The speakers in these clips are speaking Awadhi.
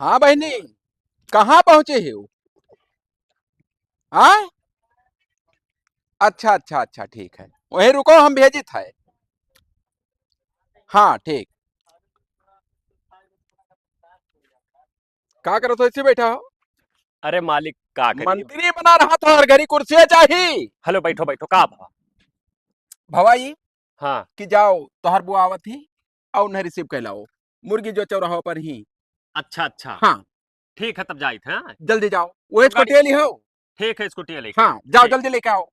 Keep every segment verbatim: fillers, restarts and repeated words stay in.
हाँ बहिनी, कहाँ पहुँचे हो? हाँ? अच्छा, अच्छा, अच्छा, ठीक है, वहीं रुको, हम भेजित है। हाँ, ठीक। का करत हो, ऐसे बैठा हो? अरे मालिक, का करी? मंत्री बना रहा था और घरी कुर्सी चाही। हेलो, बैठो, बैठो, का भवा? भवा ई हाँ। कि जाओ, तोहर बुआ आवत ही, और उन्हें रिसीव कर लाओ। मुर्गी जो चौराहा पर ही। अच्छा, अच्छा। हाँ। ठीक है, तब जाइत है, हाँ? जल्दी जाओ, वही तो गाड़ी स्कूटी वाली हो। ठीक है, स्कूटी वाली। हाँ, जाओ, ठीक। जल्दी लेके आओ।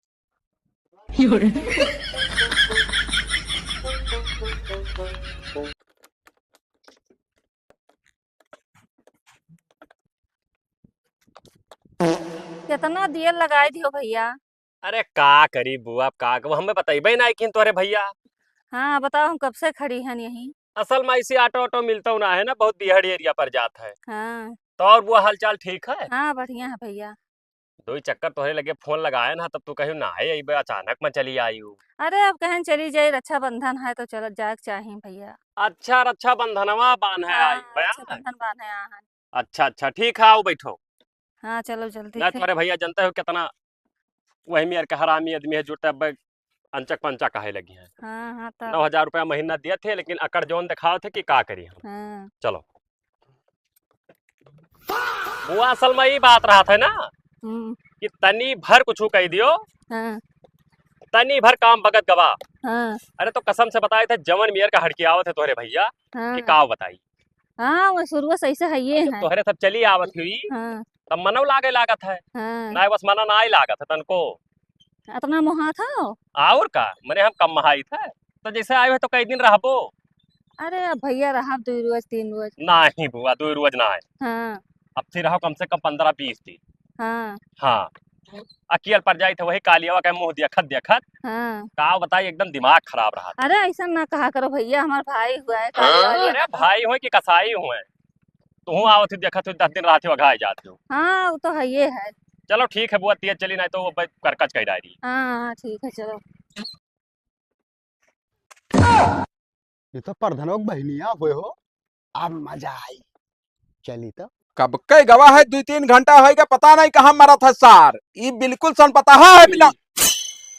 केतना देर लगाई दियो भइया। अरे का करी बुआ, अब का करी, हमें बतइबे नाहीं किन तोहरे भइया। हाँ, बताओ, हम कब से खड़ी हन यहीं। असल में ऐसी auto auto मिलतउ ना है ना, बहुत बिहड़ area पर जात है। हाँ। तो और बुआ, हाल चाल ठीक है? हाँ, बढ़िया है भइया। दोई चक्कर तोहरे लगे फोन लगाए ना, तब तू कहियो ना है, अइबे अचानक में चली आयु। अरे, अब कहन चली जाई, रक्षाबंधन है तो चल जाए के चाही भइया। अच्छा, रक्षाबंधनवा बांधे हाँ, आई बया? रक्षाबंधन बांधे आ हन। अच्छा, अच्छा, ठीक है, आओ बैठो। हाँ, चलो जल्दी ना, से। तोहरे भइया जनते हो कितना वही मेर के हरामी आदमी है, जुटे अब अंचक पंचक कहे लगी हैं। हाँ, हाँ, तब। नौ हजार रुपया महीना दिए थे, लेकिन अकड़ जौन दिखावत है कि का करी हम। हाँ। चलो। बुआ, असल में ई बात रहत है ना हम्म। कि तनी भर कुछ कह दियो, हाँ। तनी भर काम बगत गवा। हाँ। अरे तो कसम से बताए थे, जवन मेर का हड़की आवत है तोहरे भइया, हाँ, कि हाँ। का बताई। हाँ, वो शुरुए से ऐसे है ये तो है। तोहरे सब चली आवत हुई, हाँ। तब मनव लागे लागत है। हाँ। नाहीं, बस मना नाहीं लागत है तनको। अतना मोहात हो? और का, मने हम कम महाइत है, तो जैसे आए हो तो कई दिन रहबो? अरे अब भइया रहब दुई रोज, तीन रोज। नाहीं बुआ, दुई रोज नाहीं। हाँ। अब फिर रहो कम से कम पन्द्रह बीस दिन। हाँ। हाँ। अकियल पर जाइत है वही कालियावा के मुँह देखत देखत। हाँ। का बताई, एकदम दिमाग खराब रहा। अरे ऐसा ना कहा करो भइया, हमार भाई हुआ है, कालियावा हाँ। अरे भाई हुए कि कसाई हुए? तुहूँ आवत ही, देखत ही, दस दिन रहत ही, अघाई जात हो। हाँ, वो तो है, ये है। चलो ठीक है बुआ, तेज चली, नाहीं तो वो करकच कही डायरी। हाँ, हाँ, ठीक है, चलो। ये तो प्रधानों की बहनिया हुए हो, अब मजा आई। चली तो। कब के गवा है, दुई तीन घंटा होइगा, पता नाहीं कहाँ मरत है सार। ई बिल्कुल सन पता है, बिना।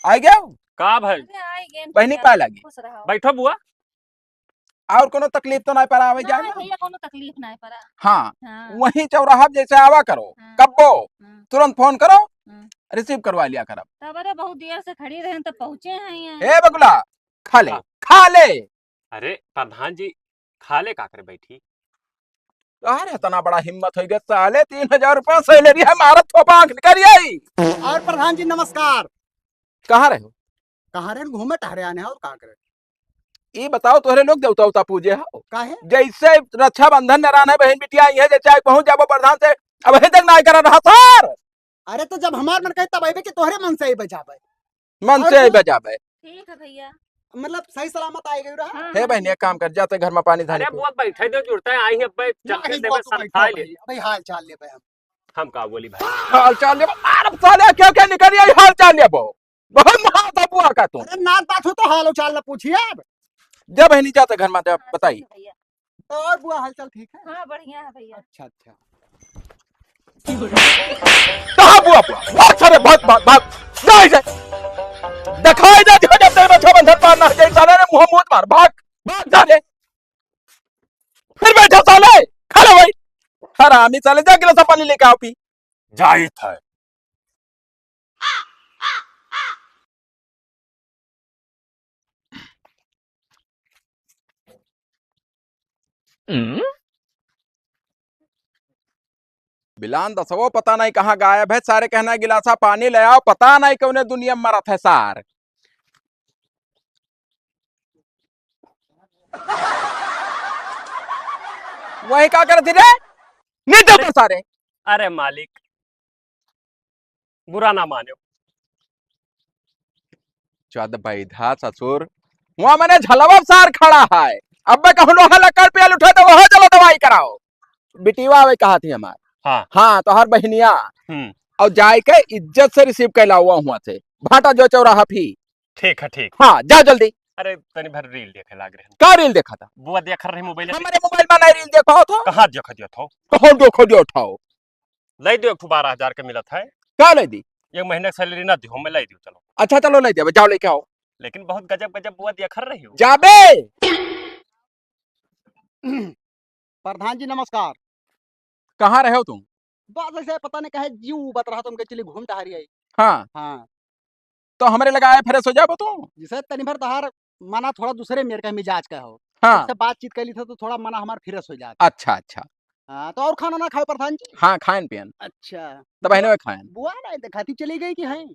आ गया? का भाई? अरे, आ गए, बहनी भैया। पाए लागी। खुश रहो। बैठो बुआ। और कोनो तकलीफ तो नाहीं पड़ा आवे जाए ना, में? भैया, कोनो तकलीफ नाहीं पड़ा। हाँ, हाँ। वहीं चौराहा जैसे आवा करो, हाँ। कब्बो, हाँ। तुरंत फोन करो, हाँ। रिसीव करवा लिया करब। तब अरे बहुत देर से खड़ी रहे, तब पहुँचे हैं यहाँ। ए बगुला, खा ले, हाँ। खा ले। अरे प्रधान जी, खा ले का करे बैठी? अरे इतना बड़ा हिम्मत होइ गया साले, तीन हजार रुपया सैलरी है, मारा थोपा आँख निकल आई। और प्रधान जी नमस्कार। कहाँ रहे हो? कहाँ रहे? घूमे टहरे आने हैं और का करे? ई बताओ, तोहरे लोग देवता उवता पूजे हो? काहे? जैसे रक्षाबंधन नरान है, बहन बिटिया आई है, जैसे आज पहुँच जाबो प्रधान से, अब अभी तक ना करा रहा सर। अरे तो जब हमार मन कहे तब अइबे कि तोहरे मन से अइबे जाबे? मन और से अइबे जाबे। ठीक है भैया। मतलब सही सलामत आए गए रहा? हाँ, हे हाँ, बहन, ठीक एक काम है। कर, जाते घर में पानी धानी अरे पी। बुआ बैठे दो, जुड़ता है, आई है, अब नहीं, चक्कर देवे बुआ तो संभाल बैठो ले। भाई, अबे हाल चाल ले भाई हम। हम का बोली भाई? हाल चाल ले, अरे साले क्या क्या निकल आई हाल चाल ले वो। बहुत महान था बुआ का तू। अरे नात बात हो तो हाल चाल ना पूछिए अब। जब बहनी जाते घर में, जब हाँ, बताई। ठीक है भैया। और बुआ हालचाल ठीक है? हाँ, बढ़िया है भैया। अच्छा, अच्छा। कहाँ बुआ, बुआ? भाग सारे, भाग, भाग, भाग। जा इसे। दिखाई दे, दिखाई दे, तेरे रक्षाबंधन पार ना हो जाए, साले ने मुंह मूत मार, भाग, भाग साले। फिर बैठा साले, खा ले भाई। हरामी साले, जा गिलास पानी लेके आओ पी। जाइत है। हम्म? बिलान दसवो पता नहीं कहाँ गायब है, सारे कहना गिलासा पानी ले आओ, पता नहीं कौने दुनिया में मरत है सार। वही का करत ही रे? नहीं देते सारे। अरे मालिक, बुरा ना मानो। चद बैधा ससुर, वहाँ मने झलवा सार खड़ा है। अब मैं कहूँ लोहा लकड़ पेल उठा तो वहाँ चलो दवाई कराओ। बिटिया आवे कहा थी हमार। हाँ। हाँ, तोहर बहनिया। हम्म। और जाए के इज्जत से रिसीव कर लाओ वहाँ से। भाटा जो चौराहा फी। ठीक है, ठीक। हाँ, जाओ जल्दी। अरे, तनी भर reel देखे लाग रहे हैं। का reel देखा था? बुआ देख रही mobile में। हमरे mobile में नहीं reel देखा हो तो? कहाँ देखा दिया था? कहाँ देखा दिया था? लै दियो, एक ठो बारह हजार के मिलत है। का लै दी? एक महीना के salary ना दियो, मैं लै दियो, चलो। अच्छा, चलो, लै दियो, जाओ, लेके आओ। लेकिन बहुत गजब गजब बुआ देखर रही हो। जाबे। प्रधान जी, नमस्कार। कहाँ रहे हो तुम? बस ऐसे पता नहीं कहे जीव उबत रहा, तुमके चली घूम टहरी आई। हाँ। हाँ। तो हमरे लगा आए, fresh हो जाबो तू। जैसे तनी भर तहार मना थोड़ा दूसरे मेर का मिजाज का हो। हाँ। तुमसे बातचीत कर ली था तो थोड़ा मना हमार fresh हो जात। अच्छा, अच्छा। हाँ, तो और खाना ना खाओ प्रधान जी? हाँ, खाएन पियन। अच्छा। तो बहनों खाएन। बुआ ना देखाती चली गई कि हैं?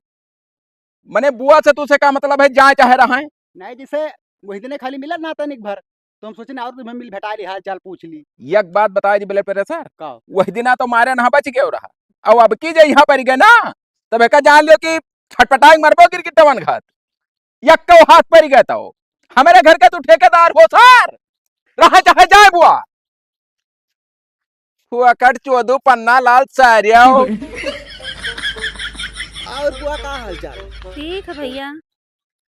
मने बुआ से तुझसे का मतलब है, जाए चाहे रहें? नहीं, जैसे वही दिने खाली मिला ना तनिक भर, तो हम सोचे ना और तुम्हें मिल भेटा ली, हाल चाल पूछ ली। एक बात बताए जी blood pressure, का? वही दिना तो मारे ना बच गयो रहा, और अब की जे यहाँ पर गए ना, तब एका जान लियो कि छटपटाई मरबो गिर गिट्टवन घात। यक्को हाथ परि गए तो। हमरे घर के तू ठेकेदार हो सर, रहा चाहे जाए बुआ। हुआ कट चोदू पन्ना लाल सारिया हो। और बुआ का हाल चाल? ठीक है भैया।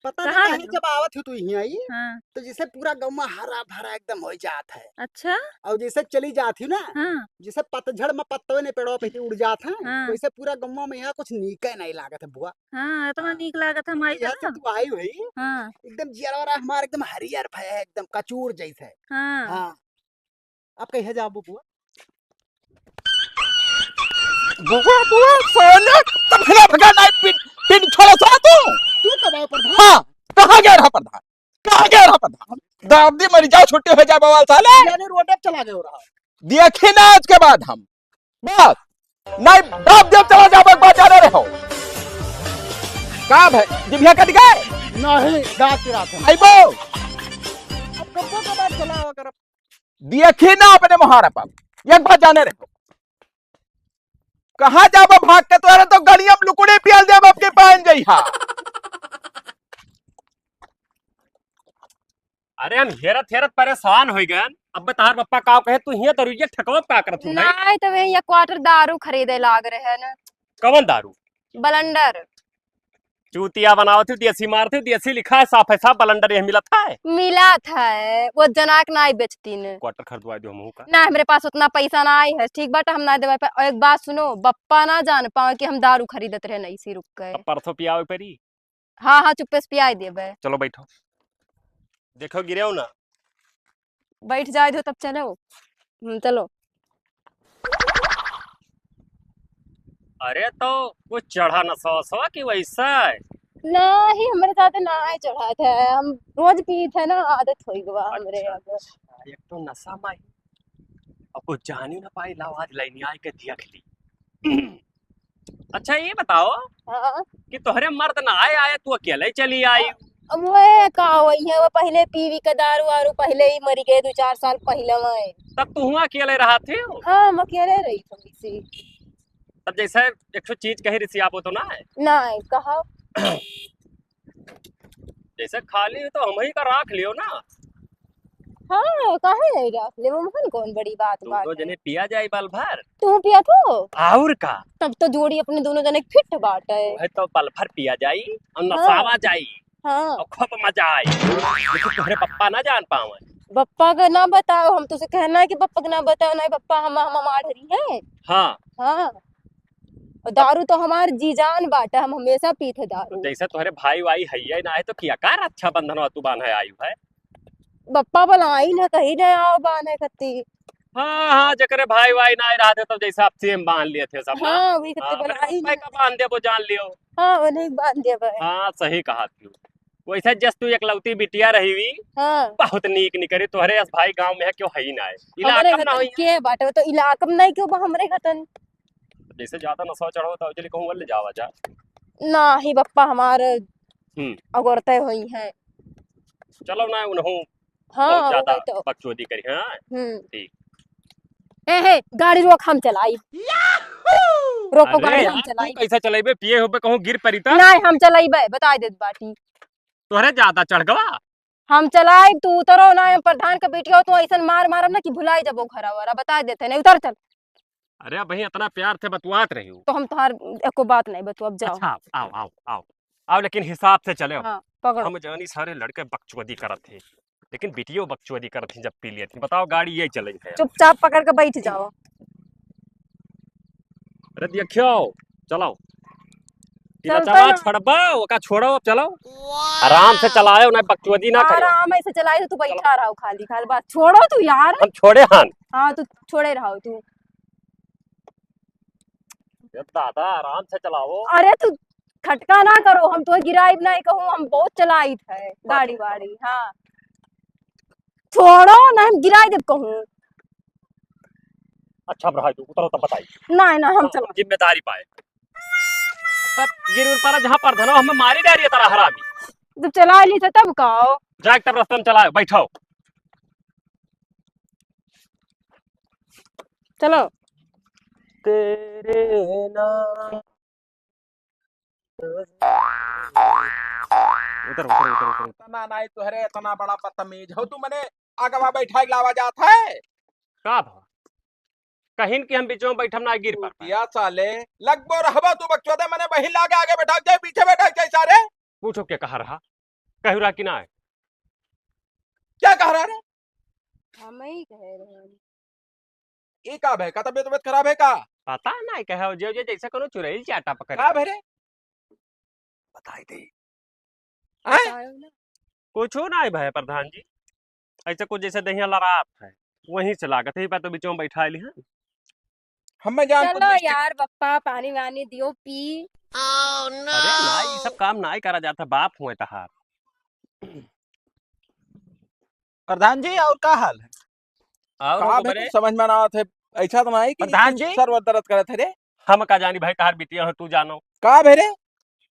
पता कहाँ नहीं है? जब आवत हो तू यहाँ आई, हाँ। तो जैसे पूरा गौवा हरा भरा एकदम हो जात है। अच्छा? और जैसे चली जात हो ना, हाँ। जैसे पतझड़ में पत्तवे ने पेड़वा पे उड़ जात है, हाँ। वैसे पूरा गौवा में यहाँ कुछ नीके नहीं लागत है बुआ। हाँ, इतना हाँ। नीक लागत है माई यहाँ से का। तू आई हुई, हाँ। एकदम जियरवा हमार एकदम हरियर भय है, एकदम कचूर जैसे। हाँ। हाँ। अब कहिया जाबो बुआ? बुआ, बुआ, सोना, तब भगा, भगा, नहीं, पिन, पिन छोड़ा सा तू। तू कब आया प्रधान? हाँ, कहाँ गया रहा प्रधान? कहाँ गया रहा प्रधान? दादी मर जाओ, छुट्टी हो जाए बवाल साले। यानी रोड पे चला गया रहा। देखी ना आज के बाद हम। बस, नहीं, दाब देव चला जाबो, एक बार जाने रहो। का भाई, जिभिया कट गए? नहीं, दांत चिरात है। आइबो। अब कब्बो के बाद चला आवा करब। देखी ना अपने मोहारा पर, एक बार जाने रहो। कहाँ जाबो भाग के, तोरे तो गलियम लुकुड़े पियल देब, अब के पान जइहा। अरे हम हेरत हेरत परेशान हो गए। अब तहार पप्पा का कहे, तू हियां दरुइया ठकवा का करत हो भाई? नहीं तो वही एक quarter दारू खरीदे लाग रहे हैं ना। कवन दारू? बलंडर। चूतिया बनावत हो, देसी मारत हो, देसी लिखा है, साफ है साफ, बलंडर यह मिलत है। मिलत है, वो जनाक नाई बेचती ने। Quarter खरीदवा दो हमहू का। ना, हमरे पास उतना पैसा ना आई है, ठीक बात हम ना देवे पे। और एक बात सुनो, बप्पा ना जान पावे कि हम दारू खरीदत रहे नहीं सी रुक के। अब परसों पियावे परी। हाँ, हाँ, चुप्पे से पियाई देबे। चलो बैठो। देखो, गिरेओ ना। बैठ जाए दो, तब चलो। हम्म, चलो। अरे, तो कुछ चढ़ा नशा वशा कि वैसा है? नहीं, हमरे साथ ना है चढ़ात है, हम रोज पीत है ना, आदत हो गवा हमरे अच्छा, अब। अच्छा, एक तो नशा में अब कुछ जानी ना पाई, लाओ आज लाइन आए के देख ली। अच्छा, ये बताओ हाँ। कि तोहरे मर्द ना आए, आए तू अकेले चली आई? अब वो का वही है, वो पहले पीवी के दारू वारू पहले ही मरी गए, दो चार साल पहले वही। तब तू हुआ अकेले रहा थे? हाँ, हम अकेले रही थी इसी। तब जैसे एक ठो चीज कही रिसी आप तो ना है? नहीं, कहा। जैसे खाली हो तो हम ही का राख लियो ना। हाँ, काहे नहीं राख ले? वो मोहन कौन बड़ी बात दोनों बात है। जने पिया जाए बाल भर। तू पिया तो? और का? तब तो जोड़ी अपने दोनों जने फिट बाटे। वह तो पल भर पिया जाई और हाँ। नसावा जाई हाँ। और खूब मजा आई। लेकिन तुम्हारे पप्पा ना जान पावे। पप्पा का ना बताओ, हम तुझसे कहना है कि पप्पा का ना बताओ, नहीं पप्पा हम, हम मार रही है। हाँ। हाँ। और दारू तो हमार जी जान बाटे, हम हमेशा पीते दारू। जैसे तोहरे भाई वाई है ना है तो किया का रक्षाबंधन वा तू बांधे आई है? बप्पा बुलाई ना, कहीं ना आओ बांधे कत्ती। हाँ, हाँ, जकरे भाई वाई ना रहा थे तो जैसे आप सेम बांध लिए थे सब ना। हाँ, वही कत्ती हाँ, बुलाई ना। का बांध देबो जान लियो। हाँ, वो नहीं बांध देबे। हाँ, सही कहा तू। वैसे जस तू एकलौती बिटिया रही हुई, हाँ। बहुत नीक निकरी, तोहरे अस भाई गांव में है क्यों है ही ना है। इलाका में ना होई। के बाटे, वो तो इलाका में नहीं क्यों बा हमरे घटन। जैसे ज्यादा नशा चढ़ो तो चली कहूँ ले जावा जा। ना ही बप्पा हमारे हम्म। अगोरते हुई हैं। चलो ना उन्हों हाँ, बहुत ज्यादा वही तो। बकचोदी करी, हाँ? हम्म। ठीक। ए हे, गाड़ी रोक, हम चलाई। रोको अरे गाड़ी, यार, हम तू चलाई। कैसे चलेबे? पिए होबे कहूँ गिर परी त? नहीं, हम चलाइबे, बताई देत बाटी। तोहरे ज्यादा चढ़ गवा? हम चलाइब, तू उतरो ना, हम प्रधान के बेटी हो, तू ऐसन मार मारब ना कि भुलाई जबो घरा वरा, बताई देते नहीं, उतर चल। अरे, अबहीं इतना प्यार से बतुआत रही हूँ। तो हम तोहार एको बात नहीं बतुआब, जाओ। अच्छा, आओ, आओ, आओ, आओ, लेकिन हिसाब से चले। हाँ। पकड़ो। हम जानी सारे लड़के बकचोदी करत थे, लेकिन बिटियो बकचोदी करत थी जब पी लिया थी। बताओ, गाड़ी यही चलई है। चुपचाप पकड़ के बैठ जाओ। अरे देखियो, चलाओ। चलते चला, हैं। छोड़बा, ओका छोड़ो, अब चलाओ। आराम से चलायो, ना बकचोदी ना करो। आराम से चलाई तो तू बैठा रहो खाली खाली, बस छोड़ो तू यार। हम छोड़े हन। हाँ, तू छोड़े रहो तू। ए दादा, आराम से चलाओ। अरे तू खटका ना करो, हम तो गिराइब ना कहूँ, हम बहुत चलाइत है गाड़ी वाड़ी। हाँ, छोड़ो ना, हम गिराई देब कहूँ। अच्छा, अब रहा तू, उतरो तब बताई। नहीं, नहीं, हम हाँ, चलो। जिम्मेदारी पाए। तब गिर उर पड़ा जहाँ पर धनो, हमें मारी डारी है तेरा हरामी। जब चला ली थे तब का हो? जाए तब रास्ता में चलाओ, बैठाओ। चलो। तेरे नाम। उतर, उतर, उतर, उतर। इतना नाई तोहरे, इतना बड़ा बदतमीज हो तू, मने अगवा बैठा के लावा जात है। का भा? कहिन कि हम बीचों बैठम ना, गिर पर। या साले, लगबो रहबो तू बकचोदे, मने बहिन लागे आगे बैठा के जाए, पीछे बैठा के जाए सारे। पूछो के कहा रहा? कहू रहा कि ना है? क्या कह रहा रे? हम ही कह रहे हैं। ई का भय? का तबियत, तबियत खराब है का? पता नाई कहे, जे, जे जैसे कोनो चुड़ैल चाटा पकड़ का ले। भय रे? बताई दे। आय? बताओ ना। कुछो नाई भय प्रधान जी, ऐसे कुछ जैसे दहिया लड़ात है, वहीं से लागत है, ई बात तो बीचों में बैठा ली है। हमें जान चलो कुछ नहीं। यार बप्पा, पानी वानी दियो पी। अरे ना, ई सब काम नाई करा जाता, बाप हुए तहार। प्रधान जी, और का हाल है? और का हो भे, बरे? कुछ समझ में ना आवत है। ऐसा तो नहीं कि प्रधान जी? सर वर दर्द करत है रे। हम का जानी भाई, तहार बिटिया हो, तू जानो। का भे रे?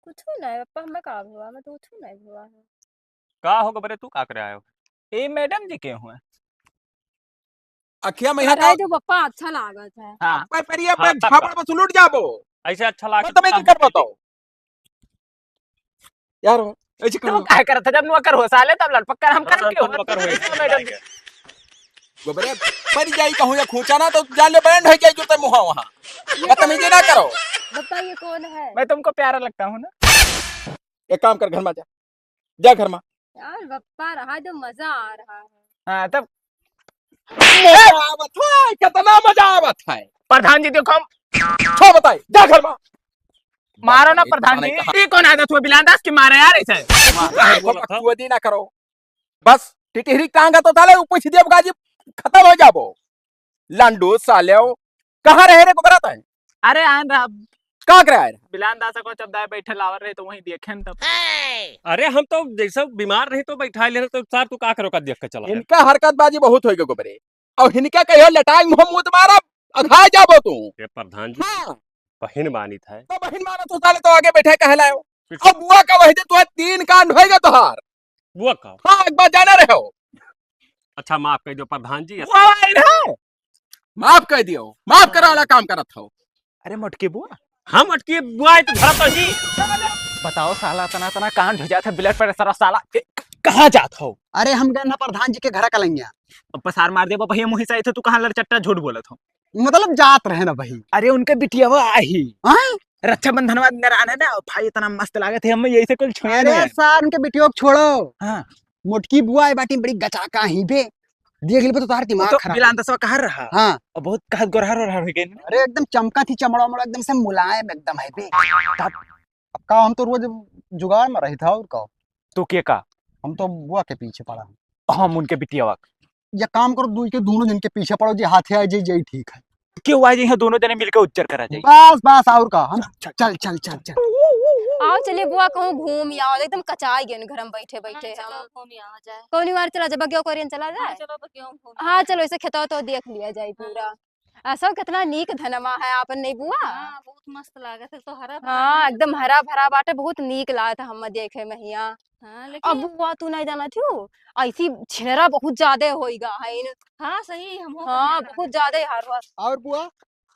कुछ नहीं बप्पा, हमें का हुआ, मैं तो कुछ नहीं हुआ है। का हो बरे, तू का करे आयो? ए मैडम जी के हुए? अखिया में यहाँ अरे का जो बप्पा अच्छा लागत है। हाँ। पर, पर ये हाँ, पर तब झापड़ का। बस उलट जाबो। ऐसे अच्छा लागत बस तब है। एक कर बताओ। यार, ऐसे तुम करो। काहे करत है? जब नौकर हो साले, तब लड़पक्कर हम हाँ, करब क्यों? तुम नौकर हो, मैडम जी। गोबरे, मर जाई कहूँ या खोचा ना, तो जान ले, बैंड हो जाई जूते मुहा वहाँ। बदतमीजी ना करो। बप्पा, ये कौन है? मैं तुमको प्यारा लगता हूँ ना? एक काम कर, घर में जा, जा घर में। यार, बप्पा रहा जो मजा आ रहा है। हाँ, तब मजा आवत है, कितना मजा आवत है। प्रधान जी, देखो हम छो बताई, जा घर में। मारो ना बदतमीज प्रधान जी। कहाँ। ये कौन आदत हुआ बिलान दास की मारे यार ऐसे? मारो, बोला था। बकचोदी ना करो। बस, टिटहरी टांगा तो साले, ऊपर सीधे गाजी खत्म हो जाबो। लंडू साले, कहाँ रहे रे, गोबरा तय? अरे, आन रहा। का करे आए रहे? बिलान दास को चबदाए बैठे लावर रहे, तो वहीं देखे न तब। अरे, हम तो जैसे बीमार रहे तो बैठा ले रहे, तो सार तू का करो का देख के चला है। इनका हरकतबाजी बहुत होई गई गोबरे। और इनका कहियो लटाई मुंह मुंह मारा, अघा जाबो तू। ये प्रधान जी, हाँ। बहिन मानित है। तो बहिन मानत हो साले, तो आगे बैठे कहलायो। अब बुआ का वही दे, तू तीन कांड होई गए तोहार। बुआ का? हाँ, एक बार जाना रहे हो। अच्छा, माफ कर दो प्रधान जी। बुआ भाई ना, माफ कर दियो, माफ करे वाला काम करत हो। अरे मोटकी बुआ। हाँ, मोटकी बुआ, ये तो धरा तो ही। बताओ साला, तना तना कांड हो जाता, blood pressure साला। ए, कहाँ जात हो? अरे हम गए ना प्रधान जी के घर कलंगिया। अब पसार मार दे भैया, मुही से आए थे, तू कहाँ लड़चट्टा झूठ बोलत हो? मतलब जात रहे ना भाई। अरे उनके बिटिया वो आई। हाँ? रक्षाबंधन वाले दिन आने ना, भाई इतना मस्त लागत है, हम यही से कुल छुए अरे नहीं। सार, उनके बिटियों को छोड़ो। हाँ। मोटकी बुआ है बाटी, बड़ी गचाका ही बे। देख ले बे तो तार दिमाग तो खराब। बिलान दसवा कहाँ रहा? हाँ। और बहुत कहत गोरहर ओरहर हो गए ना। अरे एकदम चमका थी, चमड़ा उमड़ा एकदम से मुलायम एकदम है बे। तब अब का, हम तो रोज जुगाड़ में रही था और का। तू के का? हम तो बुआ के पीछे पड़ा हूँ। हम उनके बिटिया वाक। या काम करो, दुई के दोनों जन के पीछे पड़ो जी, हाथे आ जाई, जाई ठीक है। क्यों आ जाई, दोनों जने मिलके उच्चर करा जाई। बस, बस, और का, हम चल, चल, चल, चल, चल। आओ, चलिए बुआ, कहूँ घूम आओ, एकदम कचाई गए घर में बैठे, बैठे हाँ, हम। चलो, घूम आओ जाए। कौनी वार चला जाए, बगिया कोरियन चला हाँ, जाए। चलो, बगिया में घूम हाँ, आओ। चलो, इसे खेतवा तो देख लिया जाए पूरा। हाँ। आ, सब कितना नीक धनमा है आपन, नहीं बुआ? हाँ, बहुत मस्त लागत है, तो हरा भरा हाँ, है। एकदम हरा भरा बाटे, बहुत नीक लागत है हम देखे में हिया। हाँ, अब लेकिन बुआ, तू नहीं जानत हूँ, ऐसी छिनरा बहुत ज्यादा होइगा है इन। हाँ, सही, हम हो हाँ, गया। बहुत ज्यादा हार हुआ। और बुआ?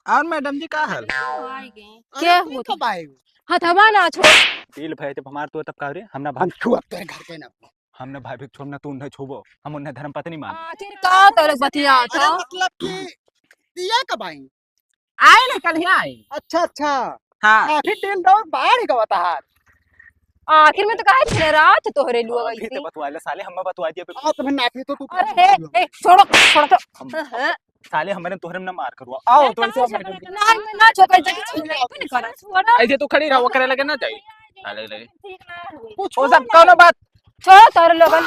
और मैडम जी, का हाल? अरे, तो आ ही गए। अरे, के तू होती? कब आए हो? हथवा ना छोड़। दिल भय जब हमार तो तब का रे, हम ना भाग हम छुआ तेरे घर के ना। हम ना भाई भी छोड़ ना, तू उन्हें छुबो, हम उन्हें धर्म पत्नी मान। आखिर का तोरे बतिया अरे था? मतलब कि दिया कब आई? आए ना, कल ही आए। अच्छा, अच्छा। हाँ। काफी दिन दौर बाढ़ गवा तहार। आखिर में तो कहा छेड़े रात तोहरे लुआ हाँ, गई फिर ते थी। बतवा ले साले, हमें बतवा दिया बे। हाँ, तुम्हें ना फिर तो तू अरे, ए, ए, छोड़ो, छोड़ो तो। हम हाँ, हाँ। साले हमारे तोहरे में ना मार करुआ। आओ, ए, तो ऐसे कहाँ हम से लड़ाई करते? ना, ना, छोड़, ऐसे कुछ नहीं, तू नहीं करा, छोड़ो। ऐसे तू खड़ी रहो, वो करे लगे ना जाए। साले लगे। ठीक ना हुई। कुछ वो सब ना कोनो बात। छोड़ो तोहरे लोगन।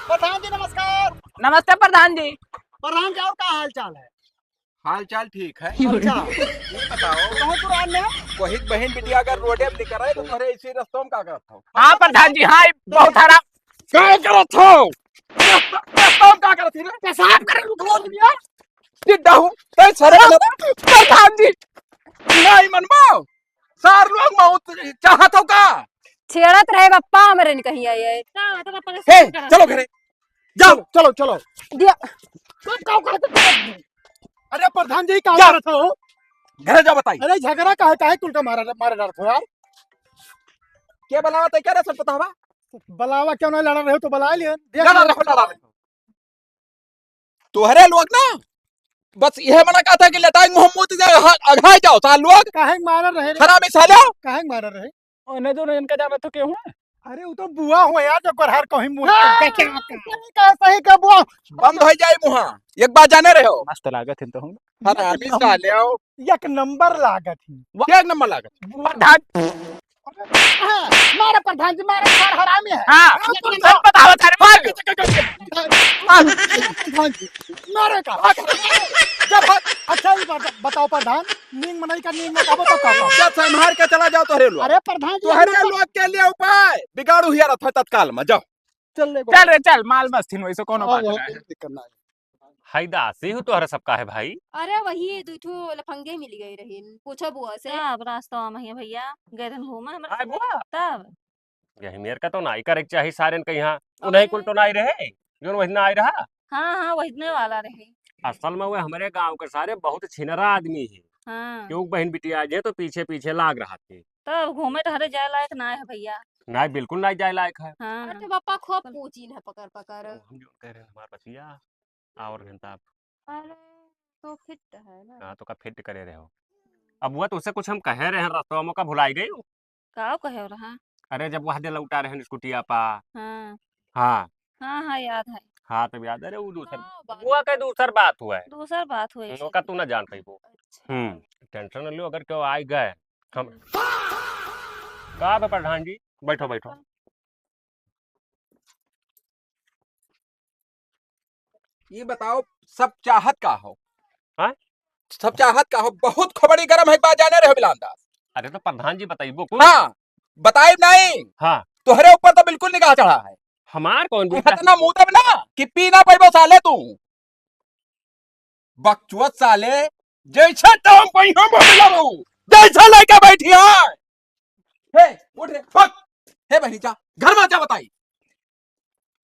प्रधान जी नमस्कार। नमस्ते प्रधान जी। प्रधान जी, और का हाल चाल है? हाल चाल ठीक है। अच्छा। ये बताओ, कहाँ पुरान है? कोहिक बहिन बिटिया अगर रोडे पे निकल रहे तो तोहरे इसी रस्तों में का करत हो? हाँ प्रधान जी, हाँ, ये बहुत हराम। क्या करत हो? रस्तों में का करत हो रे? पेशाब करे रुक लो दुनिया। जिद्दा हूँ, तै सरे प्रधान जी। नहीं मनबो। सार लोग मौत चाहत हो का? छेड़त रहे बप्पा हमरे ने कहीं आए, आए। का होता बप्पा के हे, साथ करत चलो है? घरे। जाओ। चलो, चलो, चलो। दिया। तुम का करत हो? अरे प्रधान जी, का जा। करत हो? घरे जा बताई। अरे झगड़ा काहे, काहे कुल का मारा, मारे डरत हो यार? के बलावा तै क्या रे सब पता हवा? बलावा क्यों ना लड़ा रहे हो तो बला लियो। देख लड़ा लो। रहो, लड़ा रहो। तोहरे लोग ना, बस यह मना कहता कि लटाई मुंह मुत जाए, अघाई जाओ, सार लोग। काहे मारा रहे रे? हरामी साले। काहे मारा रहे? ओने जो इनका जाना तो केहू ना। अरे, वो तो बुआ हो यार, जो गोरहर कहीं मुंह हाँ, देखे मत कर। सही कहा, सही कहा, बुआ। बंद हो जाए मुहा, एक बात जाने रहे हो। मस्त लागत है तो हम। हरामी साले हो। एक नंबर लागत है। एक नंबर लागत। बुआ। प्रधान। हाँ, मारे प्रधान जी, मारे, सार हरामी है। हाँ, हाँ, सच बताओ, सर, मार। प्रधान जी, मारे का? जब, अच्छा, ये बता-, बताओ प्रधान, नींद मनई का नींद में कहबो तो कहबो। इज्जत संभार के चला जाओ तोहरे लोग। अरे प्रधान जी, तोहरे हम तो लोग के लिए उपाय बिगाड़ू हिया रथ है तत्काल में, जाओ। चल ले चल रे, चल, माल मस्ती में, वैसे कोनो हाँ, बात वो नहीं है। कोई दिक्कत नहीं। हाय दासी हो तोहरा सबका है भाई। अरे वही दू ठो लफंगे मिल गए रहे, पूछो बुआ से। का अब रास्ता में है भैया, गए रहन घूमे हमरे आय संगे। बुआ। तब? यही मेर का तो नाई करे के चाही सारेन के यहाँ। उन्हीं कुल अरे। तो नाई रहे, जोन वही ना आए रहा। हाँ, हाँ, वही वाला रहे। असल में वो हमरे गांव के सारे बहुत छिनरा आदमी है। हाँ। क्यों बहन बिटिया जे तो पीछे पीछे लाग रहा थे। तब घूमे टहरे जाए लायक ना है भैया। ना, बिल्कुल ना जाए लायक है। हाँ। अरे तो पापा खूब पूछिन है पकड़ पकड़। ओ, हम जो कह रहे हैं हमार बतिया और घंटा। अरे तो फिट है ना। हाँ, तो का फिट करे रहे हो? अब वो तो उसे कुछ हम कहे रहे हैं, रास्ता में का भुलाई गई हो? का कहे रहा? अरे जब वह दे लौटा रहे हैं स्कूटिया पा। हाँ। हाँ। हाँ, हाँ, याद है। हाँ, तब याद है रे, वो दूसर, हाँ, बात वो का दूसर बात हुआ है। दूसर बात हुआ है। ओका तू ना जान पाइबो। अच्छा। हम्म, टेंशन न लियो, अगर क्यों आए गए, हम हम्म। का बे प्रधान जी, बैठो, बैठो। ये बताओ, सब चाहत का हो? हाँ? सब चाहत का हो? बहुत खोपड़ी गरम है, बात जाने रहे बिलान दास। अरे तो प्रधान जी बताइबो कुछ। हाँ, बताइब नहीं। हाँ। तोहरे ऊपर तो बिल्कुल निगाह चढ़ा है। हमार कौन तू बिल्कुल? इतना मुदब ना कि पी ना पैबो साले तू। बकचोद साले, जैसे टांग पहिया में मिला रहू, जैसे लेके बैठी है। हे, उठ रे, फक। हे बहनी, जा, घर में जा बताई।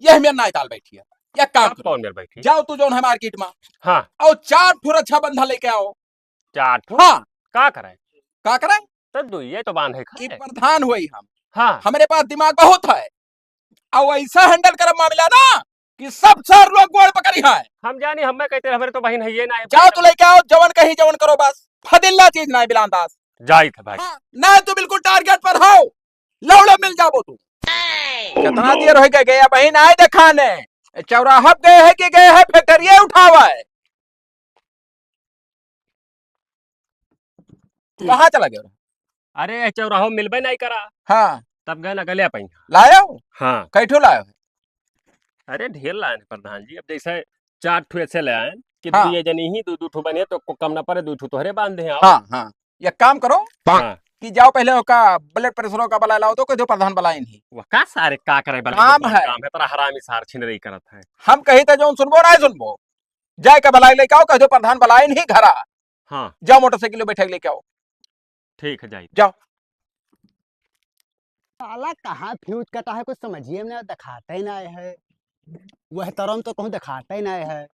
ये मेर नाई ताल बैठी है। एक काम अब करो। कौन मेर बैठी? जाओ तू जौन है मार्केट में। हाँ। और चार ठो रक्षा बंधन लेके आओ। चार ठो? हाँ। का करे? का करे? तो दो, ये तो बांधे ई खाए। प्रधान हुई हम। हाँ। हमरे पास दिमाग बहुत है। और ऐसा हैंडल करब मामला ना कि सब सार लोग गोड़ पकड़ी है। हम जानी, हमें कहते हमारे तो बहन है ये ना है। जाओ तो लेके आओ, जवन कही जवन करो बस। फदिल्ला चीज ना है बिलान दास। जाइत है भाई। हाँ, ना तो बिल्कुल टारगेट पर हो। लौड़ा मिल जाबो तू। कितना देर हो गया, गया बहन आए देखाने। चौराहा पे गए है कि गए है फैक्ट्रिया उठावा है? कहाँ चला गया? अरे, चौराहो मिलबे नहीं करा। हाँ। तब गए ना गले अपन। लायो? हाँ। कै ठो लायो? अरे, ढेर लाए हैं प्रधान जी। अब जैसे चार ठो ऐसे ले आए कि हाँ। दू ये जनी ही दू, दू ठो बने तो को कम ना पड़े, दू ठो तोहरे बांध दे, हाँ। हाँ, हाँ। एक काम करो हाँ। कि जाओ पहले ओका ब्लड प्रेशर का बला लाओ तो कह दो प्रधान बलाइन ही। वो का सारे का करे बला काम है। काम है, तेरा हरामी सार छिन रही करत है। हम कही तो जौन सुनबो ना सुनबो। जाए के बलाई लेके आओ, कह दो प्रधान बलाइन ही घरा। हाँ। जाओ मोटरसाइकिल पे बैठा के लेके आओ। ठीक है, जाई। जाओ। साला कहाँ फ्यूज कटा है, कुछ समझिए में नहीं, दिखाते ही नहीं है। वह तरम तो कहूँ दिखाते ही नहीं है।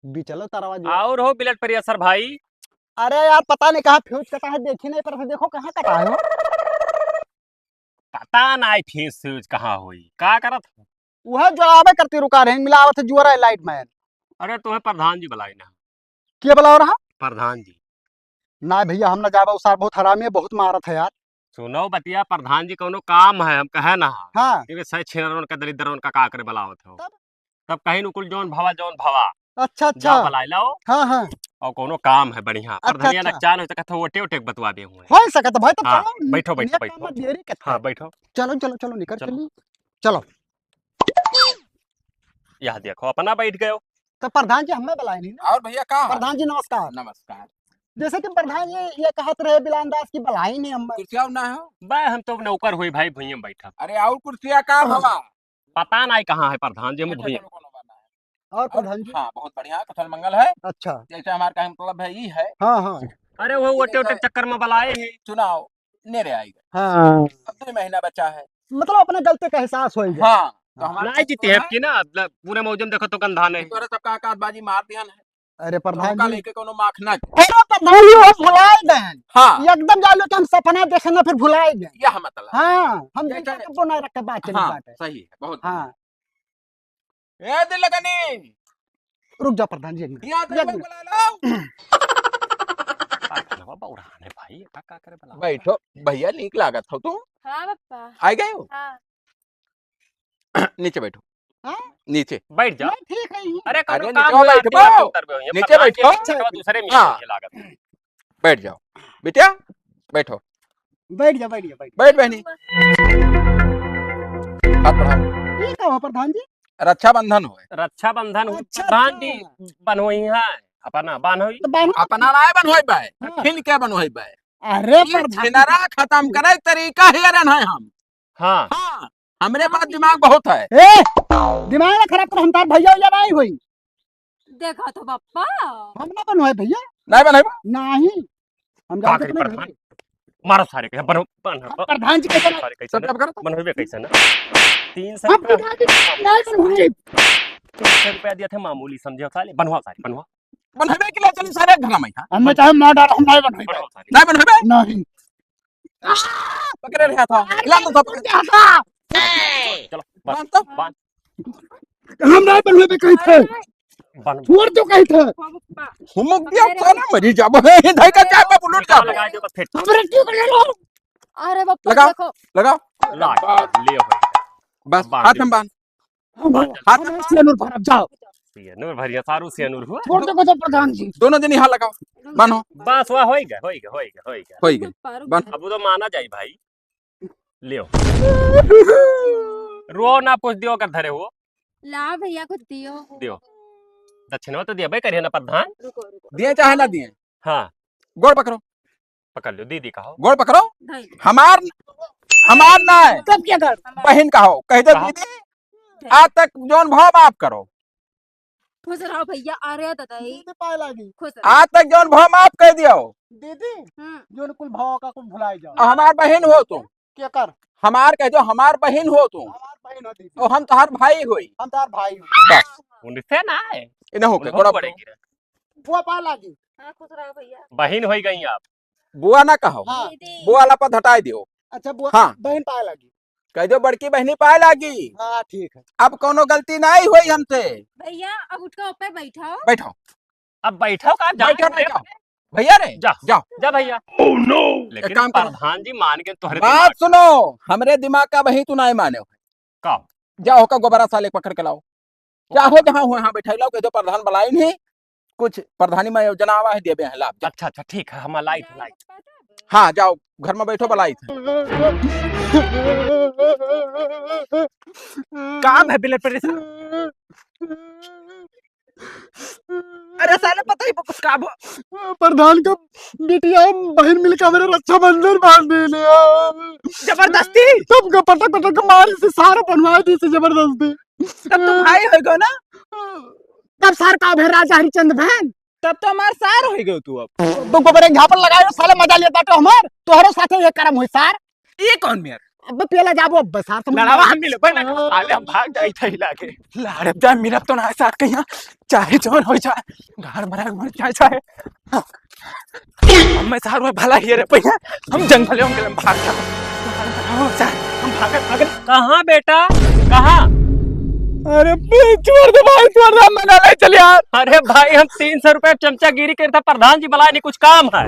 बिचलो तरवा जो और हो ब्लड प्रेशर भाई। अरे यार, पता नहीं कहाँ फ्यूज कटा है, देखी नहीं, पर देखो कहाँ कटा है। पता नहीं फ्यूज, फ्यूज कहाँ होई, का करत हो? वह जो आवे करती रुका रहे, मिलावत है जुअरा लाइट मैन। अरे, तुम्हें प्रधान जी बुलाई ना। के बुलाओ रहा? प्रधान जी। ना भैया, हम ना जाबे, उ सार बहुत हरामी है, बहुत मारत है यार। सुनो बतिया, प्रधान जी कौनो काम है, हम कहे ना। हाँ। क्योंकि सही छिनरवन का, दलिद्दरवन का का करे बलावत हो। तब? तब कहीं नु कुल जौन भवा, जौन भवा। अच्छा, अच्छा। जा बलाए लाओ। हाँ, हाँ। और कौनो काम है बढ़िया। अच्छा, प्रधानिया अच्छा। नकचान हो सकत है, ओटे, ओटे के बतवा दे हुए। हो सकत है भाई, तो हाँ, चलो, बैठो, बैठो, निकल बैठो। मत देरी करते हाँ, हैं। बैठो। चलो, चलो, चलो, निकल चलो। चली। चलो। यह देखो, अपना बैठ गयो। तो प्रधान जी हमें बलाए नहीं ना। और भैया का? प्रधान जी नमस्कार। नमस्कार। जैसे कि प्रधान जी ये कहत रहे बिलान दास की बलाई नहीं हम। कुर्सिया ना हो? बे हम तो नौकर हुई भाई, भुइयां बैठा। अरे और कुर्सिया का भवा? पता नहीं कहाँ है प्रधान जी, हम अच्छा, भुइयां। चलो, कोनो बात नहीं। और और प्रधान जी? हाँ, बहुत बढ़िया, कुशल मंगल है। अच्छा। जैसे हमारे का मतलब है, ई है। हाँ, हाँ। अरे वो ओटे ओटे चक्कर में बलाए हैं। चुनाव नेरे आएगा। हाँ। अब दो महीना बचा है। मतलब अपने गलती का एहसास हो गया। हाँ, तो हमारे नहीं जीते हैं ना। कि ना, मतलब, पूरे मौजम देखो तो गंधा नहीं। तोरे सबका आकाशबाजी मार दिया ना। अरे प्रधान जी। लेके कोनो माख ना। अरे प्रधान जी, वो भुलाए गए। हाँ। एकदम जान लो कि हम सपना देखे ना, फिर भुलाए गए। यह मतलब। हाँ, हम ये दिल पे चले। कब्बो ना रख के बात चली हाँ, बात है। सही है, बहुत हाँ। बढ़िया। ए दिल लगनी। रुक जा प्रधान जी, एक मिनट। यहाँ एक तक मिनट। बुला लो। का करवा बौरान है भाई, का, का करे बला? बैठो भैया, नीक लागत हो तू। हाँ पप्पा। आ गए हो? हाँ। नीचे बैठो। हाँ? नीचे। बैठ जा। नहीं, ठीक है ही। अरे, अरे, कौनो नीचे काम बैठ, आती है, बैठ। उतर गए हो। ये नीचे प्रधान जी बैठो। अच्छा, दूसरे में हाँ। ये लागत है। बैठ जाओ। बिटिया, बैठो। बैठ जा, बैठ जा, बैठ जा। बैठ बहनी। हाथ बढ़ाओ। ये का हुआ प्रधान जी? रक्षाबंधन होए। रक्षाबंधन होए। अच्छा, प्रधान जी अच्छा। बन्होई है। अपना बन्होई। तो बन्हो। अपना नाय बन्होई बे। हाँ। खिन के बन्होई बे। अरे ये प्रधान जी। छिनरा खत्म करे तरीका हेरन है हम। हाँ। हाँ, हमरे पास दिमाग बहुत है। ए, दिमाग ना खराब कर, हम तार भैया वैया नहीं होई। देखा तो बप्पा। हम ना बनवाए भैया। नहीं बनवाए बा? नहीं। हम का जानते करी नहीं प्रधान? हैं। मारो सारे के, बनो, बनो, हम प्रधान जी कैसे सारे कैसे सब ना? जब करता। बनवाए कैसे ना? तीन सौ हम रुपया। प्रधान जी नहीं बनवाए। तीन सौ रुपया दिया था मामूली समझे साले, बनवा सारे, बनवा। बनवाए के लिए चली सारे घर में था। हमें चाहे मार डालो, हम नहीं बनवाए। बनवा सारे। नहीं बनवाए? नहीं। पकड़े रहा था। अरे हिला तो सब। टूट गया था। चलो, बांध तो। बांध। हम नहीं बनवे पे कहीं थे। बांध। छोड़ दो कहीं थे। हुमुक दिया तो ना मरी जाबो। हे, हे, धई का चाय पे बुलट जाबो। लगा दे बस फिर। हमरे क्यों कर लो? अरे बाप रे, लगाओ, देखो। लगाओ। ला, ले भाई। बस, बांध हाथ दे। हम बांध। हम, बांध। हम सियानुर भरब, जाओ। सियानुर भरिया, सारू सियानुर हुआ। छोड़ दो, गजब प्रधान जी। दोनों जने यहाँ लगाओ, बान्हो। बस, वाह, होई गया, होई गया, होई गया, होई गया। होई गया। बान्हो। अब वो तो माना जाई भाई। लियो। रो ना, कुछ दियो कर धरे हो। ला भैया, कुछ दियो। दियो। दक्षिणवा तो दिया भाई, करिए ना प्रधान। रुको, रुको। दिए चाहे ना दिए। हाँ। गोड़ पकड़ो। पकड़ लो, दीदी कहो। गोड़ पकड़ो। नहीं। हमार, हमार ना है। तब क्या कर? बहिन कहो, कह दो कहो। दीदी, आज तक जौन भाव माफ करो। खुश रहो भैया, अरे दादा, ई दीदी पाए लागी। खुश रहो। आज तक जौन भाव माफ कर दियो। दीदी, हम्म। जौन कुल भाव का कुल भुलाए जाओ। हमार बहिन हो तू। के कर? हमार कह दो, हमार बहिन हो तू। हमार बहिन हो दीदी। तो हम तोहार भाई होई। हम तोहार भाई होई। बस। उनसे ना है। इन्हें हो के, उन्हों गोड़ा बड़े पकड़ो। गिरा। बुआ पाए लागी। हाँ, खुश रहो भैया। बहिन होई गई आप। बुआ ना कहो। हाँ। दीदी। बुआ ला पद हटाए दियो। अच्छा, बुआ, हाँ। बहिन पाए लागी। कह दो बड़की बहिनी पाए लागी। हाँ, ठीक है। अब कोनो गलती नहीं हुई हमसे। भैया, अब उठ के ऊपर बैठाओ। बैठाओ। अब बैठाओ का? जा बैठो, बैठो। भैया रे, जा। जाओ। जा भैया। Oh no! लेकिन एक काम करो। प्रधान जी मान के तोहरे बात दिमाग सुनो, हमरे दिमाग का वही तू नहीं माने हो। का? जाओ का गोबरा साले पकड़ के लाओ। चाहो जहाँ हुए, हाँ, बैठा लाओ, कह दो प्रधान बलाई नहीं, कुछ प्रधानी में योजना आवा है, देबे हैं लाभ, जा। अच्छा, अच्छा, ठीक है, हमार लाइट, लाइट। हाँ, जाओ, घर में बैठो, बलाई थे। काम है, बिलर परेशान। अरे साले, पता ही कुछ काम हो। प्रधान का बिटिया बहिन मिलके हमरे रक्षाबंधन बांध देले। जबरदस्ती? तब का पटक पटक के मारी से सारा बनवा दी से जबरदस्ती। तब तो भाई हो गयो ना? तब सार का भे राजा हरिचंद बहन। तब तो हमार सार हो गयो तू अब। तो गोबर एक झापड़ लगायो, साले मजा लेता तो हमार, तोहरो साथे ये करम होई सार। ये कौन मेर? अब पेला जाबो, अब सार तुम लड़ावा हम मिले, बना, साले हम भाग जाई थे लागे। लड़ब जा, मिलब तो ना सार कहिया, चाहे जौन हो जाए, गाड़ मरा मर जाए, चाहे। हम मैं सार में भला ही रे भैया, हम जंगल में हम भाग जा। हम भागत, भागत। कहाँ बेटा? कहाँ? अरे बे, छोड़ दे भाई, छोड़ दे, हम ना ले चल यार। अरे भाई, हम तीन सौ रुपया चमचागिरी करता, प्रधान जी बुलाए नहीं, कुछ काम है।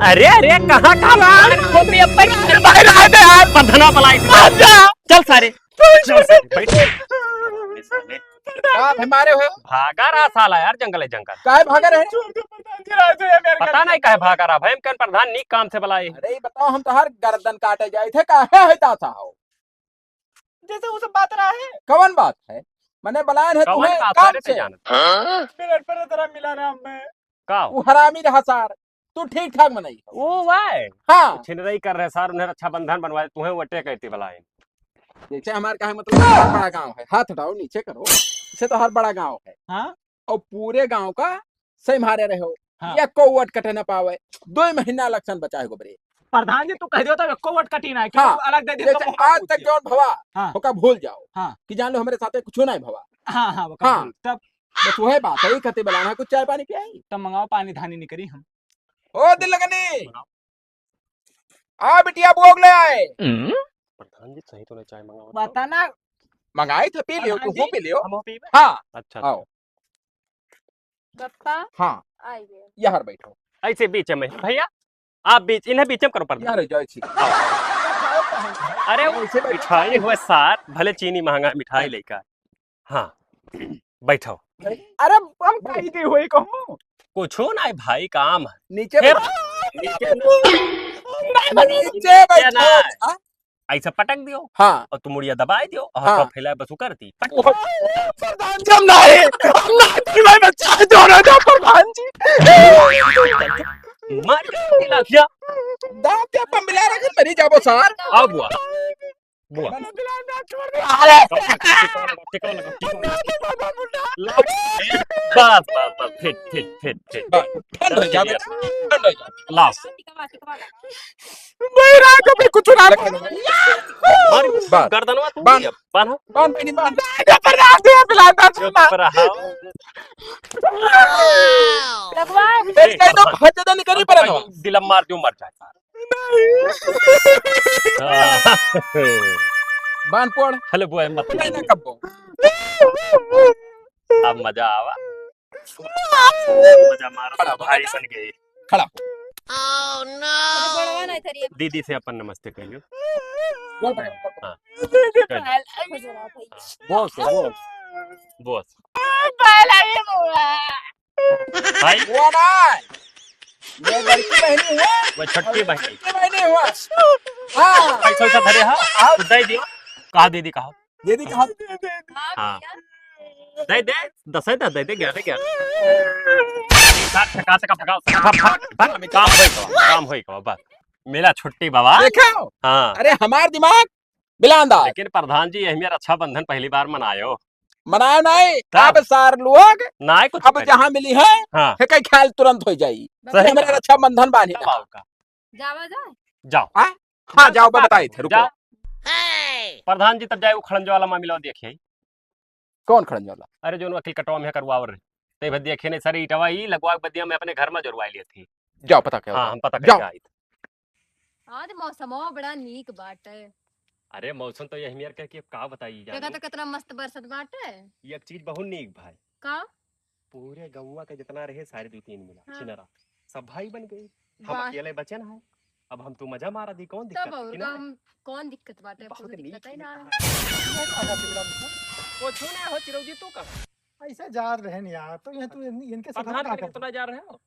अरे, अरे, कहाँ, कहाँ भाग? अरे, खोपड़ी अब बैठ। भाई, रह दे यार। प्रधाना बलाई। आजा। चल सारे। चल सारे, बैठ। का भाई मारे हो? भागा रहा साला यार, जंगल है जंगल। काहे भागा रहे? छोड़ दो प्रधान जी, रह दो यार, मेरे पता घर नहीं काहे भागा रहा भाई, हम कौन प्रधान नीक काम से बलाए। अरे, ये बताओ, हम तो हर गर्दन काटे जाए थे, काहे है दासा हो? जैसे वो सब बात रहा है। कवन बात है? मने बलायन है कवन तुम्हें बात काम है रे से। जानत? हाँ? मिलन पर जरा मिला ना हमें। का हो? वो हरामी रहा सार। तू ठीक ठाक मनई हो। वो वाय। हाँ। छिनरई कर रहे सार, उन्हें रक्षाबंधन बनवाए, तुम्हें वटे कहती बलायन। जैसे हमारे कहे मतलब बहुत बड़ा गांव है, हाथ हटाओ, नीचे करो। इसे तो हर बड़ा गांव है। हाँ। और पूरे गांव का सही मारे रहे हो। हाँ। एको वोट कटे ना पावे। दो महीना election बचा है गोबरे। प्रधान जी, तू कह दियो तो एको वोट कटी ना है, क्यों हाँ। अलग दे दे जैसे तो आज तक जौन भवा, हाँ। ओका भूल जाओ। हाँ। कि जान लो हमरे साथे कुछ नहीं भवा। हाँ, हाँ, वो हाँ। कब तब बस वही बात है, कते बलाना कुछ चाय पानी पियाई। तब मंगाओ पानी धानी नहीं करी हम। ओ दिल लगनी। आ बिटिया, भोग ले आए। प्रधान जी, सही तो नहीं चाय मंगावत हो। बता ना। मंगाई थे, पी लियो, प्रधान तू जी, पी लियो। हम पीबे? हाँ। अच्छा, आओ। अच्छा। पप्पा, हाँ। आइए। यहाँ बैठो। ऐसे बीच में, भैया, आप बीच, इन्हें बीच में करो प्रधान। यहाँ रह जाओ, ऐसे। अरे, वो ऐसे बैठो। मिठाई हुए सार, भले चीनी महंगा है, मिठाई हाँ। लेकर। हाँ, बैठो। अरे, हम कहीं नहीं हुई कहूँ। कुछो नहीं भाई, काम है। नीचे हे, बैठो। नीचे ना। नीचे बैठो। ना। हाँ? ऐसा पटक दियो। हाँ। और तुम मुड़िया दबाए दियो और हाँ। हाथवा फैलाए बस उकरती। पटक। प्रधान जी, हम नहीं, हम नहीं, भाई, बच्चा है, जोड़ा दो, प्रधान जी। मार के लाठिया। दाब दे, अपन मिला रखे, तरी जाबो सार। आओ बुआ। बुआ। अरे। टिकाव लगा, टिकाव लगा, टिकाव लगा। लाओ। बस, बस, बस, फिट, फिट, फिट, फिट। बस, ठंड हो जा बेटा, ठंड हो जा। लाओ। भाई, रात में कुछ ना बोलो। अरे, बस। गर्दनवा तू बांध। ये बांध। बांध, बहिनी, बांध। चुप रहा। लगवा। ए, ए, तो भज दे, निकली पर ना। दिल मार दियो, मर जाए। बांध पड़। हेलो बुआ, मत नहीं, नहीं, कब? अब मजा आवा। मजा मारो, खड़ा हो, भाई खड़ा। बन गए। खड़ा। Oh, no! दीदी से अपन नमस्ते कहियो। बोल भाई। हाँ। दीदी कहियो। पहला हाँ। बोस, बोस। बोस। पहला ये बोला। भाई। वो ना। ये बड़की बहिनी है। वो छोटकी बहिनी। छोटकी बहिनी हुआ। हाँ। पैसा वैसा धरे हा? हाँ। तो दे दियो। कहा दीदी, कहा? दीदी कहा? हाँ। दे दे, दस है, दे दे, ग्यारह, ग्यारह। काट, फेंका, फेंका, फेंका, फेंका, फेंका, फेंका। काम होई गवा, काम होई गवा, बस। मेरा छुट्टी बाबा। देखो। हाँ। अरे हमार दिमाग बिलांदा। लेकिन प्रधान जी, यही में रक्षाबंधन पहली बार मनायो। मनायो नहीं, तब? अब सार लोग नहीं कुछ अब करे। जहाँ मिली है, हाँ। हेके ख्याल तुरंत हो जाई। सही हमारे बात। रक्षाबंधन बांधी तब ना। आओ का। जावा जाए। जाओ। हाँ? हाँ, जाओ, मैं बताई थे, रुको। जा। प्रधान जी, तब जाए वो खड़ंजो वाला मामला देखिए। कौन खड़ंजो वाला? अरे, जो वकील कटवा में करवावर रहे। ते भर देखे नहीं, सारी इटवा ही लगवा के बदिया में अपने घर में जोरवा लिए थी। जाओ, पता क्या हाँ, होता है। हम पता जाओ। करके आई थे। आज मौसमवा बड़ा नीक बाटे। अरे, मौसम तो यही मेर कह के अब का बताई देखा जानू? तो कितना मस्त बरसत बाटे। ये एक चीज बहुत नीक भाई। का? पूरे गौवा के जितना रहे सारे दो तीन मिला, हाँ। छिनरा, सब भाई बन गए। हम वाह। अकेले बचे ना है। अब हम तू मजा मारा दी, कौन दिक्कत तब है और कि ना? हम कौन दिक्कत बाटे? बहुत कोनो नीक दिक्कत है ना। नीक है। कुछ ना हो चिरौजी, तू कहाँ? ऐसा जा रहे हैं यार, तो ये तू इन-, इनके साथ प्रधान का के करता? इतना जा रहे हो?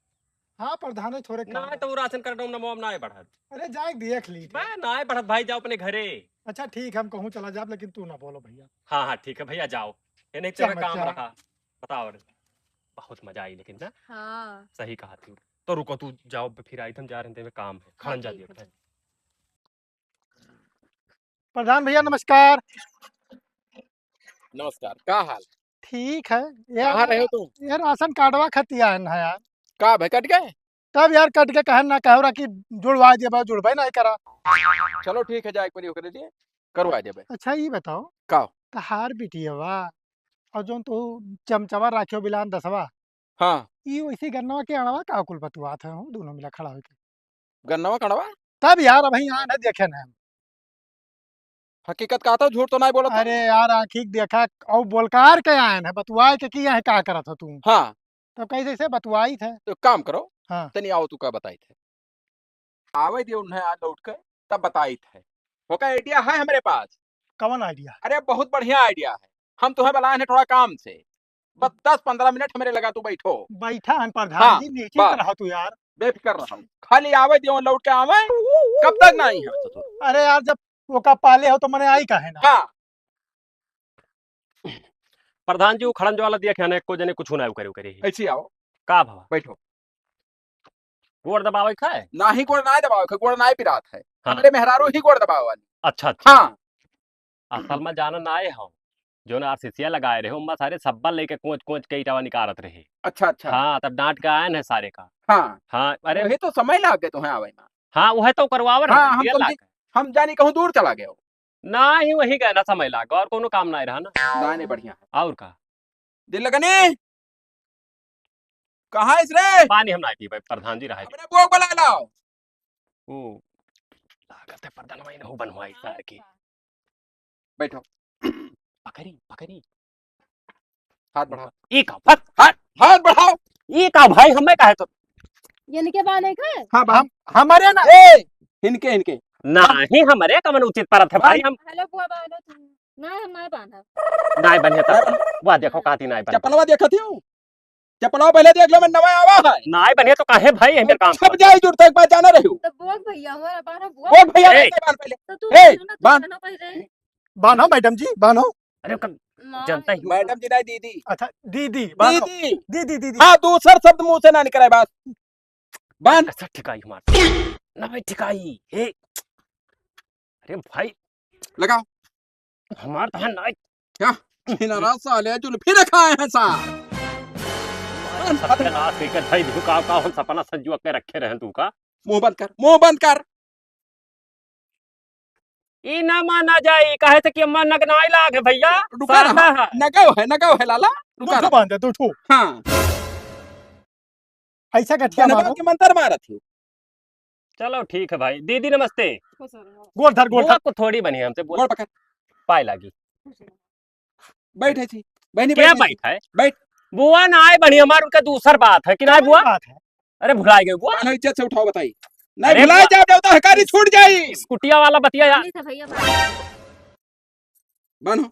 हाँ, प्रधान है, थोड़े काम ना है। तो वो राशन कार्ड में नाम ना आए बढ़त। अरे जाए देख ली। बा, ना आए बढ़त भाई, जाओ अपने घरे। अच्छा ठीक है, हम कहूँ चला जाब, लेकिन तू ना बोलो भैया। हाँ, हाँ, ठीक है भैया, जाओ। ये नहीं क्या चला काम मजा? रहा। बताओ रे। बहुत मजा आई लेकिन ना? हाँ। सही कहा तू। तो रुको, तू जाओ, फिर आई, हम जा रहे हैं, काम है। हाँ, खड़न जा ठीक दियो, है। प्रधान भैया नमस्कार। नमस्कार, का हाल? ठीक है। यार, कहाँ रहे हो तुम? यार, राशन कार्डवा खतियान है यार। का भाई, कट गए? तब यार, कट के कहन ना कहो कि जुड़वा देबा, जुड़बे नहीं करा। चलो ठीक है, जा एक बारी ओकरे लिए करवा देबे। अच्छा, ये बताओ, का? तहार बिटियवा और जौन तू चमचवा राख्यो बिलान दसवा, हाँ। ई वैसे गन्नवा के अड़वा का कुल बतुआत है, हो दोनों मिला खड़ा होके। गन्नवा के अड़वा? तब यार, अबहीं आन है, देखे ना। हकीकत कहा था, झूठ तो नहीं बोला था। अरे यार, आँखी के देखा, और बोलकार के आयन है, बतुआए के की यहाँ का करत हो तू? हाँ। तब कैसे से बतुआई थे? तो काम करो, हाँ। तनी आओ, तू का बताई थे। आवे दियो उन्हें आ लौट के, तब बताइत है। ओका idea है हमरे पास। कवन idea? अरे बहुत बढ़िया idea है। हम तुहें बुलाए हैं थोड़ा काम से, बस दस पन्द्रह मिनट हमरे लगा तू बैठो। बैठा हम प्रधान हाँ, जी, निश्चिंत बस। रहो तू यार। बेफिक्र रहो, खाली आवे दियो, लौट के आवे। कब तक ना आई है ससुर? अरे यार, जब ओका पाले हो तो मने आई काहे ना? हाँ। प्रधान जी, उ खड़न ज्वाला दिया ख्याने एको जने कुछ ना करे, करे ही। ऐसे आओ। का भवा? बैठो। गोड़ दबावे खाए? नाही, गोड़ नाही दबावे खाए, गोड़ नाही पिरात है। हाँ। हमरे मेहरारू ही गोड़ दबावे वाली। अच्छा, अच्छा। हाँ। असल में जाना ना आए हो, जो ना आरसीसीया लगाए रहे, उम्मा सारे सब्बा लेके कोच कोच के इटावा निकारत रहे। अच्छा, अच्छा। हाँ, तब डांट के आयन है सारे का। हाँ। हाँ, अरे। वही तो समय लाग गए तुम्हें आवे में। हाँ, वह तो करवावर हाँ, है, हम दिया तो लाग। हम जानी कहूँ दूर चला गए हो। नाही, वही गए ना समय लाग, और कोनो काम नाही रहा ना। नाही, नाही, बढ़िया है। और का? दिल लगनी, कहाँ है रे? पानी हम नाही पीबे, प्रधान जी रहे। अपने बुआ को बुला लाओ। ओ, लागत है प्रधान वही नहीं बनवाई सार की। बैठो। पकड़ी, पकड़ी। हाथ बढ़ाओ। ई का, फट, हाथ, हाथ बढ़ाओ। ई का भाई, हमें काहे तो इनके बाने का? हाँ, बान। हम, हमारे ना। ए, इनके, इनके। नाही, हमरे कमन उचित परत है भाई, हम। हेलो, बुआ बानो तू। नाही, हम नाही बांधब। नाही बनिया तो। नाही बनिया। वाह, देखो, कहती नाही बनिया। चपलवा देखत हो? चपलवा पहले देख लो, मैं नवा आवा है। नाही बनिया तो काहे भाई, हमें काम छप जाए जुड़ता, एक बार जाना रही हो। तो बोल भैया, हमारा बांधो, बुआ। बोल भैया, ए। नहीं बांध पहले। तो तू ए, बांधो ना, तू बांध। बांधो पहले। बांधो मैडम जी, बांधो। अरे, कब नहीं। जनता ही मैडम जी नहीं, दीदी। अच्छा, दीदी, बांधो। दीदी। दीदी, दीदी। हाँ, दूसर शब्द मुंह से ना निकले बस। बांध। ऐसा ठिकाई हमार। ना भाई, ठिकाई। हे। अरे भाई। लगाओ। हमार तो है ना। क्या? इनारा साले जुल्फी रखाए हैं सार। सत्यानाश करके धई दिहु का, का हम सपना संजुआ के रखे रहे तू का? मुंह बंद कर, मुंह बंद कर। ई ना माना जाई, काहे से कि अम्मा नगनाई लाग है भैया, रुका रहा। सादा है। नगव है, नगव है लाला, रुका दू ठो रहा। बांध दे, दू ठो। हाँ। ऐसा गठिया बनवा मारो। के मंतर मारत ही। चलो ठीक है भाई, दीदी नमस्ते। गोड़ धर, गोड़ बुआ धर। को थोड़ी बनी हमसे, बोल। गोड़ पकड़। पाए लागी। बैठे छी। बहनी क्या बैठे छी। बैठ है? बैठ। बुआ ना आए बनी हमार, उनका दूसर बात है कि ना कौन बुआ? बात है? अरे भुलाए गए बुआ। ना इज्जत से उठाओ बताई। नहीं अरे भुलाए बुआ। जाओ, जाओ तो हकारी छूट जाई। स्कूटिया वाला बतिया यार। ठीक है भैया, बाय। बान्हो।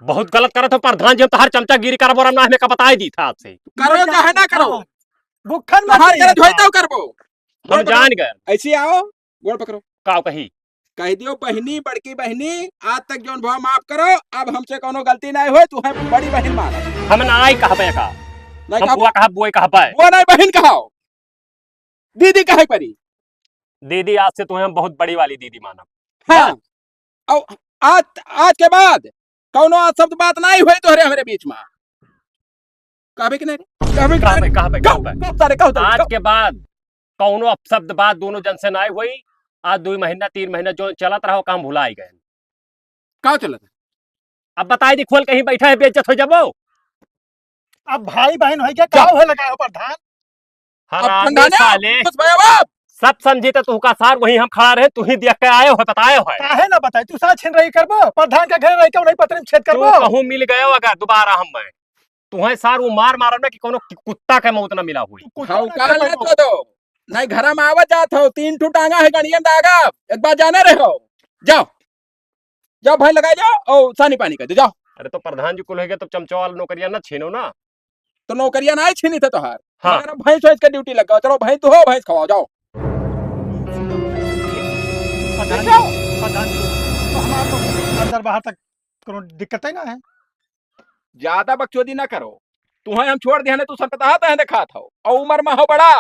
बहुत गलत करत हो प्रधान जी, हम तो हर चमचागिरी करब और हम ना हमें का बताई दी था आपसे। करो चाहे ना करो। भुक्खन मत तोहार करे करत होई तो। तब करबो। हम गोड़ पकड़ो। जान गए। ऐसे आओ, गोड़ पकड़ो। का कही? कह दियो बहिनी, बड़की बहिनी, आज तक जौन भवा माफ करो, अब हमसे कौनो गलती नहीं होई, तू है बड़ी बहिन मानो। हम ना आई कहबे का। नहीं हम कहबो। बुआ कहब, बुआ कहबे। बुआ नहीं, बहिन कहो। दीदी कहे परी। दीदी, आज से तुम्हें हम बहुत बड़ी वाली दीदी मानब। हाँ। बस। और आज, आज के बाद कौनो अपशब्द बात नहीं होई तोहरे हमरे बीच में। कहबे कि नहीं रे? कहबे कि कहबे, नहीं? कहबे, कहो, कहबे। कहो सारे, कहो सारे, आज कहो। के बाद कौनो अपशब्द बात दोनों जन से नहीं होई। आज दो महीना, तीन महीना जो चलत रहो, काम भुलाई गए। का चलत है? अब बताई दी, खोल कहीं बैठा है, बेइज्जत हो जाबो। अब भाई बहन होई के का अब होए लगा हो प्रधान? अब हरामी ठंडा ना, साले। बस भाई अब। सब समझी तो तू का सार वहीं हम खड़ा रहे, तू ही देख के आए हो, बताए हो। काहे ना बताई? तू सार छिनरई करबो, प्रधान का घर रह के उन्हीं पत्र में छेद तू करबो। कहूँ मिल गयो अगर दोबारा हम मैं, तुम्हें सार वो मार मारब ना कि कोनो कि-, कुत्ता के मौत ना मिला हुई। तू कुत्ता हाँ, ना काल कर ना पाबो। तो दो। नहीं घर में आवा जात हो, तीन ठू टांगा है गड़ियन दागा, एक बार जाने रहे हो। जाओ। जाओ भाई लगाई जाओ और सानी पानी कर दो, जाओ। अरे तो प्रधान जी कुल हो गया, तो चमचा वाला नौकरियां ना छीनो ना। तो नौकरियां ना छीनी थे तोहार। हाँ। मगर अब भैंस वैंस के ड्यूटी लग गया, चलो भैंस दुहो, भैंस खवाओ, जाओ। प्रधान जी, प्रधान जी, तो हमारा तो अंदर बाहर तक कोनो दिक्कत है ना है। ज्यादा बकचोदी ना करो, तुम्हें हम छोड़ दिया ना, तू सनकता है, तहें देखात हो, और उम्र में हो बड़ा,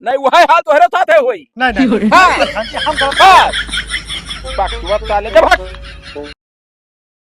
नहीं वह हाल तोहरे साथ है होई। नहीं, नहीं, नहीं। हाँ। प्रधान जी, हम गलत बस। बकचोद साले, जब हट।